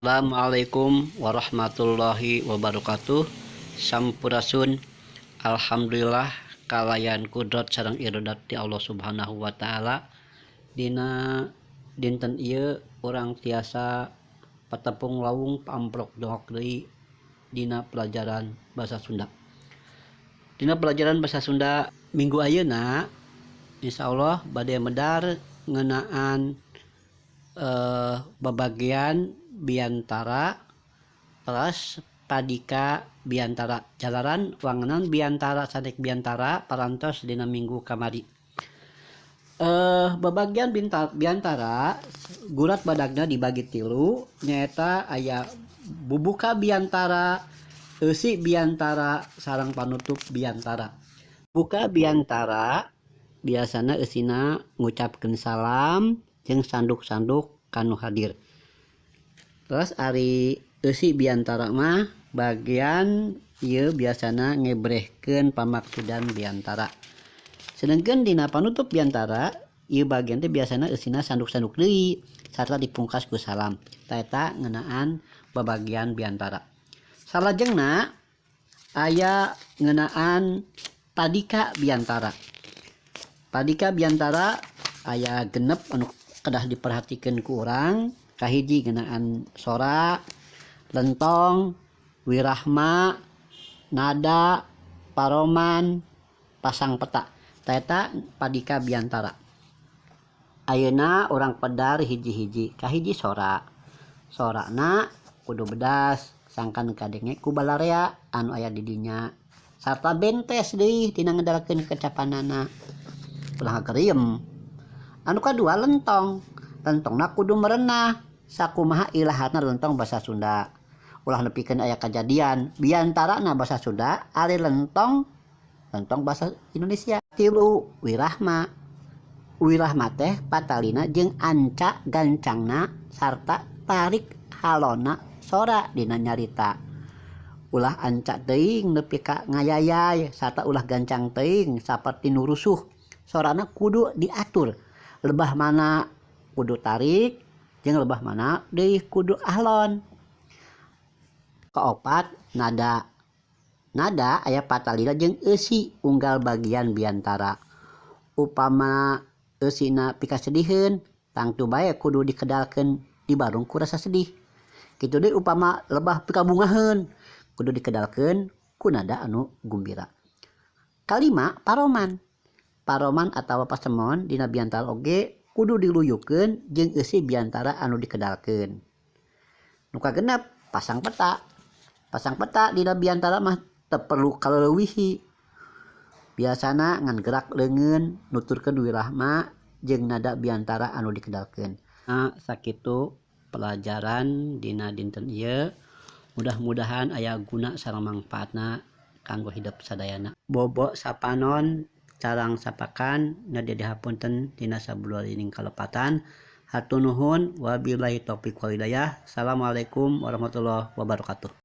Assalamualaikum warahmatullahi wabarakatuh. Sampurasun. Alhamdulillah kalayan kudrat sareng irodat ti Allah Subhanahu wa taala. Dina dinten ieu urang tiasa patepung lawung paamprok dohok deui dina pelajaran basa Sunda. Dina pelajaran basa Sunda minggu ayeuna insyaallah bade medar ngeunaan babagian biantara teras padika biantara jalaran wangenan biantara sanes biantara parantos dina minggu kamari. Babagian biantara gurat badagna dibagi tilu nyaeta aya bubuka biantara, eusi biantara, sareng panutup biantara. Buka biantara biasana eusina ngucapkeun salam jeung sanduk-sanduk kanu hadir. Terus ari eusi biantara mah bagian ieu biasana ngebrehkeun pamaksudan biantara. Sedengkeun dina panutup biantara ieu bagian teh biasana eusina sanduk-sanduk deui sarta dipungkas ku salam. Tah eta ngeunaan babagian biantara. Salajengna aya ngeunaan padika biantara. Padika biantara aya genep anu kedah diperhatikeun ku urang. Kahiji ngeunaan sora, lentong, wirahma, nada, paroman, pasang peta. Tah eta padika biantara. Ayeuna urang pedar hiji-hiji. Kahiji sora. Sorana kudu bedas sangkan kadenge ku balarea anu aya di dinya. Sarta bentes deui tina ngedalkeun kecapanana. Ulah ngageriem. Anu kadua lentong. Lentongna kudu merenah sakumaha ilaharna lentong basa Sunda. Ulah nepikeun aya kajadian biantarana basa Sunda ari lentong lentong basa Indonesia. Tilu wirahma. Wirahma teh patalina jeung anca gancangna sarta tarik halona sora dina nyarita. Ulah anca teuing nepi ka ngayayay sarta ulah gancang teuing saperti nu rusuh. Sorana kudu diatur. Lebah mana kudu tarik jeung lebah mana deui kudu ahlon. Kaopat nada. Nada aya patalina jeung eusi unggal bagian biantara. Upama eusina pikasediheun tangtu bae kudu dikedalkeun dibarung ku rasa sedih. Kitu deui upama lebah pikabungaheun kudu dikedalkeun ku nada anu gumbira. Kalima paroman. Paroman atawa pasemon dina biantara oge kudu diluyukeun jeung eusi biantara anu dikedalkeun. Nu kagenep pasang peta. Pasang peta dina biantara mah teu perlu kaleuwihi. Biasana ngan gerak leungeun nuturkeun wirahma jeung nada biantara anu dikedalkeun. Nah, sakitu pelajaran dina dinten ieu. Mudah-mudahan aya guna sareng mangpaatna kanggo hidep sadayana. Bobo sapanon carang sapakan ngadi dihapunten dina sabulalining kalepatan. Hatur nuhun wabillahi taufik wal hidayah. Assalamualaikum warahmatullahi wabarakatuh.